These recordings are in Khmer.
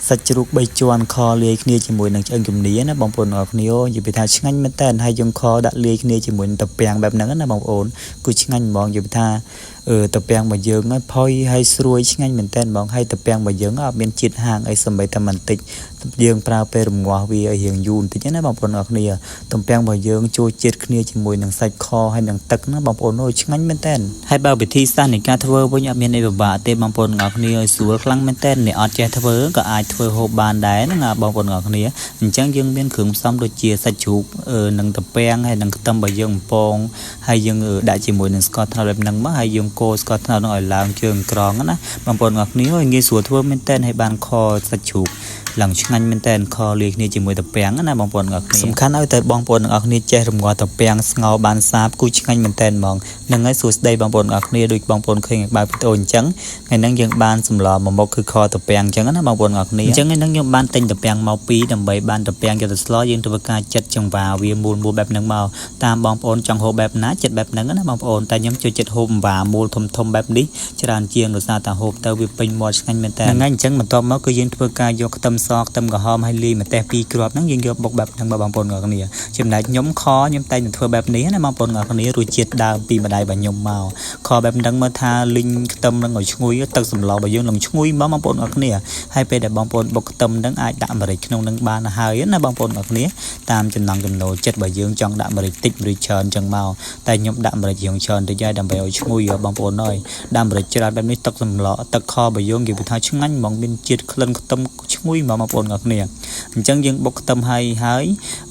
សាច់ជ្រូក3ជាន់ខលាយគ្នាជាមួយនឹងឆ្អឹងជំនីណាបងប្អូនទាំងអស់គ្នាអូនិយាយពីថាឆ្ងាញ់មែនតើហើយយើងខដាក់លាយគ្នាជាមួយនឹងតាពាំងបែបហ្នឹងណាបងប្អូនគឺឆ្ងាញ់ហ្មងនិយាយពីថាអឺតាពាំងរបស់យើងហ្នឹងផុយហើយស្រួយឆ្ងាញ់មែនតើហ្មងហើយតាពាំងរបស់យើងអត់មានជាតិហាងអីសម្បីតែបន្តិចយើងប្រើពេលរងាស់វាឲ្យរៀងយូរបន្តិចណាបងប្អូនទាំងអស់គ្នាទំពាំងរបស់យើងចូលជាតិគ្នាជាមួយនឹងសាច់ខហើយនឹងទឹកណាបងប្អូនអូយឆ្ងាញ់មែនតើហើយបើវិធីសាស្ត្រនៃការធ្វើវិញអត់មានអីពិបាកទេបងប្អូនទាំងអស់គ្នាឲ្យស្រួលខ្លាំងមែនតើអ្នកអត់ចេះធ្វើក៏អាចធ្វើហូបបានដែរណាបងប្អូនទាំងអស់គ្នាអញ្ចឹងយើងមានគ្រឿងផ្សំដូចជាសាច់ជ្រូកនិងទំពាំងហើយនិងខ្ទឹមរបស់យើងបំពងហើយយើងដាក់ជាមួយនឹងស្ករត្នោតបែបហ្នឹងមកហើយយើងកូរស្ករត្នោតហ្នឹងឲ្យឡើងជើងក្រងណាបងប្អូនទាំងអស់គ្នាឲ្យងាយស្រួលធ្វើមែនតើហើយបានខសាច់ជ្រូកឡើងឆ្ងាញ់មែនតើខលាយគ្នាជាមួយទំពាំងណាបងប្អូនទាំងអស់គ្នាសំខាន់ឲ្យតែបងប្អូនទាំងអស់គ្នាចេះរំងាស់ទំពាំងស្ងោរបានសាបគូឆ្ងាញ់មែនតើហ្មងហ្នឹងហើយសួស្តីបងប្អូនទាំងអស់គ្នាដូចបងប្អូនឃើញបើវីដេអូអញ្ចឹងថ្ងៃហ្នឹងយើងបានសម្លមកមុខគឺខទំពាំងអញ្ចឹងណាបងប្អូនទាំងអស់គ្នាអញ្ចឹងថ្ងៃហ្នឹងខ្ញុំបានទិញទំពាំងមកពីរដើម្បីបានទំពាំងយកទៅស្លយើងធ្វើការចិតចង្វាវាមូលមូលបែបហ្នឹងមកតាមបងប្អូនចង់ហូបបែបណាចិត្តបែបហ្នឹងណាបងប្អូនតែខ្ញុំចូលចិត្តហូបអង្វាមូលធំធំបែបនេះច្រើនជាងដោយសារតែហូបទៅវាពេញមាត់ឆ្ងាញ់មែនតើហ្នឹងហើយអញ្ចឹងបន្ទាប់មកគឺយើងធ្វើការយកខ្ទឹមសខ្ទឹមក្រហមហើយលាយម្ទេសពីរគ្រាប់ហ្នឹងយើងយកបុកបែបហ្នឹងមកបងប្អូនទាំងអស់គ្នាចំណែកខ្ញុំខខ្ញុំតែងតែធ្វើបែបនេះណាបងប្អូនទាំងអស់គ្នារសជាតិដើមពីម្ដាយរបស់ខ្ញុំមកខបែបហ្នឹងមើលថាលីងខ្ទឹមហ្នឹងឲ្យឈ្ងុយទឹកសម្លរបស់យើងនឹងឈ្ងុយមកបងប្អូនទាំងអស់គ្នាហើយពេលដែលបងប្អូនបុកខ្ទឹមហ្នឹងអាចដាក់ម្រេចក្នុងហ្នឹងបានហើយណាបងប្អូនទាំងអស់គ្នាតាមចំណង់ចំណូលចិត្តបើយើងចង់ដាក់ម្រេចតិចម្រេចច្រើនចឹងមកតែខ្ញុំដាក់ម្រេចរៀងច្រើនតិចហើយដើម្បីឲ្យឈ្ងុយបងប្អូនអើយដាក់ម្រេចច្រើនបែបនេះទឹកសម្លទឹកខរបស់យើងគេថាឆ្ងាញ់ហ្មងមានជាតិក្លិនខ្ទឹមឈ្ងុយហ្មងបងប្អូនទាំងអស់គ្នាអញ្ចឹងយើងបុកខ្ទឹមហើយហើ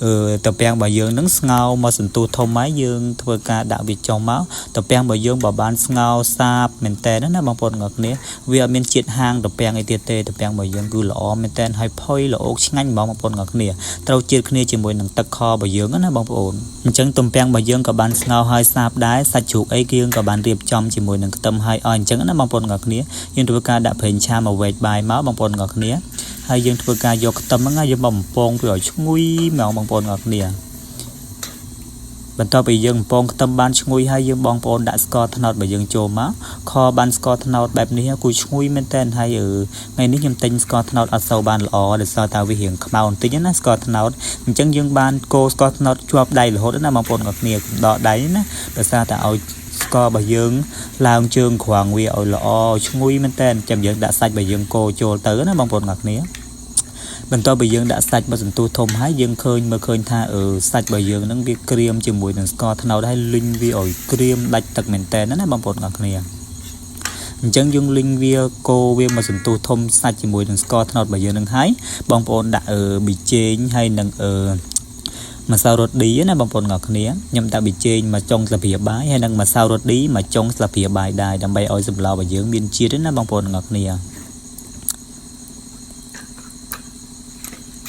យអឺតាពាំងរបស់យើងនឹងស្ងោរមកសន្ទុះធំហើយយើងធ្វើការដាក់វាចុះមកតាពាំងរបស់យើងបើបានស្ងោរសាបមែនតើណាបងប្អូនទាំងអស់គ្នាវាអត់មានជាតិហាងតាពាំងអីទៀតទេតាពាំងរបស់យើងគឺល្អមែនតើហើយផុយល្អឆ្ងាញ់ហ្មងបងប្អូនទាំងអស់គ្នាត្រូវជាតិគ្នាជាមួយនឹងទឹកខរបស់យើងណាបងប្អូនអញ្ចឹងទំពាំងរបស់យើងក៏បានស្ងោរហើយសាបដែរសាច់ជ្រូកអីយើងក៏បានរៀបចំជាមួយនឹងខ្ទឹមហើយអស់អញ្ចឹងណាបងប្អូនទាំងអស់គ្នាយើងធ្វើការដាក់ប្រេងឆាមកវែកបាយមកបងប្អូនទាំងអស់គ្នាហើយយើងធ្វើការយកខ្ទឹមហ្នឹងយើងមកបំពងវាឲ្យឈ្ងុយហ្មងបងប្អូនទាំងអស់គ្នាបន្ទាប់ពីយើងបំពងខ្ទឹមបានឈ្ងុយហើយយើងបងប្អូនដាក់ស្ករត្នោតរបស់យើងចូលមកខបានស្ករត្នោតបែបនេះគឺឈ្ងុយមែនតើហើយថ្ងៃនេះខ្ញុំទិញស្ករត្នោតអត់សូវបានល្អដោយសារតែវារៀងខ្មៅបន្តិចណាស្ករត្នោតអញ្ចឹងយើងបានកូរស្ករត្នោតជាប់ដៃរហូតណាបងប្អូនទាំងគ្នាកុំដកដៃណាដោយសារតែឲ្យស្កររបស់យើងឡើងជើងក្រងវាឲ្យល្អឈ្ងុយមែនតើចាំយើងដាក់សាច់របស់យើងកូរចូលទៅណាបងប្អូនទាំងគ្នាបន្ទាប់ពីយើងដាក់សាច់មកសន្ទុះធំហើយយើងឃើញមើលឃើញថាអឺសាច់របស់យើងនឹងវាក្រៀមជាមួយនឹងស្ករត្នោតហើយលីងវាឲ្យក្រៀមដាច់ទឹកមែនតើណាបងប្អូនទាំងគ្នាអញ្ចឹងយើងលីងវាកូរវាមកសន្ទុះធំសាច់ជាមួយនឹងស្ករត្នោតរបស់យើងនឹងហើយបងប្អូនដាក់អឺប៊ីចេងហើយនឹងអឺម្សៅរ៉ូឌីណាបងប្អូនទាំងអស់គ្នាខ្ញុំដាក់ប៊ីចេងមួយចុងស្លាបព្រាបាយហើយនិងម្សៅរ៉ូឌីមួយចុងស្លាបព្រាបាយដែរដើម្បីឲ្យសម្លរបស់យើងមានជាតិណាបងប្អូនទាំងអស់គ្នា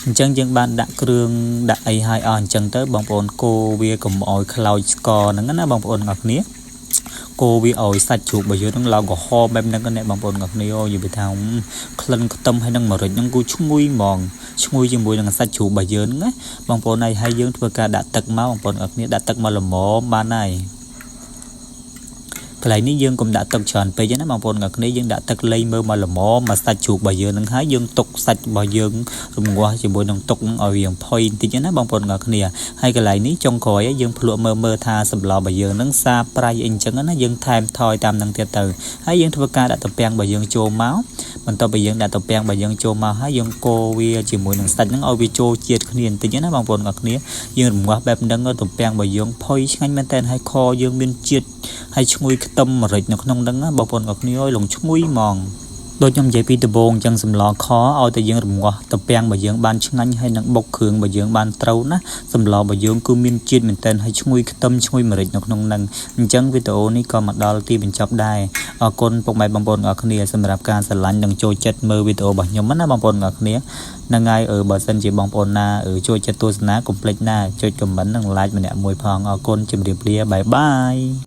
អញ្ចឹងយើងបានដាក់គ្រឿងដាក់អីហើយអស់អញ្ចឹងទៅបងប្អូនកូរវាកុំឲ្យខ្លោចស្ករហ្នឹងណាបងប្អូនទាំងអស់គ្នាកូរវាឲ្យសាច់ជ្រូករបស់យើងហ្នឹងឡើងក្រហមបែបហ្នឹងណាបងប្អូនទាំងអស់គ្នាអូនិយាយថាក្លិនខ្ទឹមហើយនឹងម្រេចហ្នឹងគឺឈ្ងុយហ្មងឈ្ងុយជាមួយនឹងសាច់ជ្រូករបស់យើងហ្នឹងណាបងប្អូនហើយហើយយើងធ្វើការដាក់ទឹកមកបងប្អូនទាំងអស់គ្នាដាក់ទឹកមកល្មមបានហើយកន្លែងនេះយើងកុំដាក់ទឹកច្រើនពេកណាបងប្អូនទាំងគ្នាយើងដាក់ទឹកលៃមើលមកល្មមមកសាច់ជ្រូករបស់យើងនឹងហើយយើងទុកសាច់របស់យើងរំងាស់ជាមួយនឹងទុកនឹងឲ្យវាផុយបន្តិចណាបងប្អូនទាំងគ្នាហើយកន្លែងនេះចុងក្រោយយើងភ្លក់មើលមើលថាសម្លរបស់យើងនឹងសាបប្រៃអីអញ្ចឹងណាយើងថែមថយតាមនឹងទៀតទៅហើយយើងធ្វើការដាក់ទំពាំងរបស់យើងចូលមកបន្ទាប់ពីយើងដាក់ទំពាំងរបស់យើងចូលមកហើយយើងកូរវាជាមួយនឹងសាច់ហ្នឹងឲ្យវាចូលជាតិគ្នាបន្តិចណាបងប្អូនទាំងគ្នាយើងរំងាស់បែបហ្នឹងទំពាំងរបស់យើងផុយឆ្ងាញ់មែនតើហើយខយើងមានជាតិហើយឈ្ងុយខ្ទឹមម្រេចនៅក្នុងហ្នឹងណាបងប្អូនទាំងគ្នាអើយលងឈ្ងុយហ្មងដូចខ្ញុំនិយាយពីដំបូងអញ្ចឹងសម្លខឲ្យតែយើងរំងាស់ទំពាំងរបស់យើងបានឆ្ងាញ់ហើយនឹងបុកគ្រឿងរបស់យើងបានត្រូវណាសម្លរបស់យើងគឺមានជាតិមែនទែនហើយឈ្ងុយខ្ទឹមឈ្ងុយម្រេចនៅក្នុងហ្នឹងអញ្ចឹងវីដេអូនេះក៏មកដល់ទីបញ្ចប់ដែរអរគុណពុកម៉ែបងប្អូនទាំងអស់គ្នាសម្រាប់ការស្រឡាញ់និងចូលចិត្តមើលវីដេអូរបស់ខ្ញុំណាបងប្អូនទាំងអស់គ្នាហ្នឹងហើយអឺបើសិនជាបងប្អូនណាចូលចិត្តទស្សនាកុំភ្លេចណាចុច comment និង like ម្នាក់មួយផងអរគុណជម្រាបលា bye bye.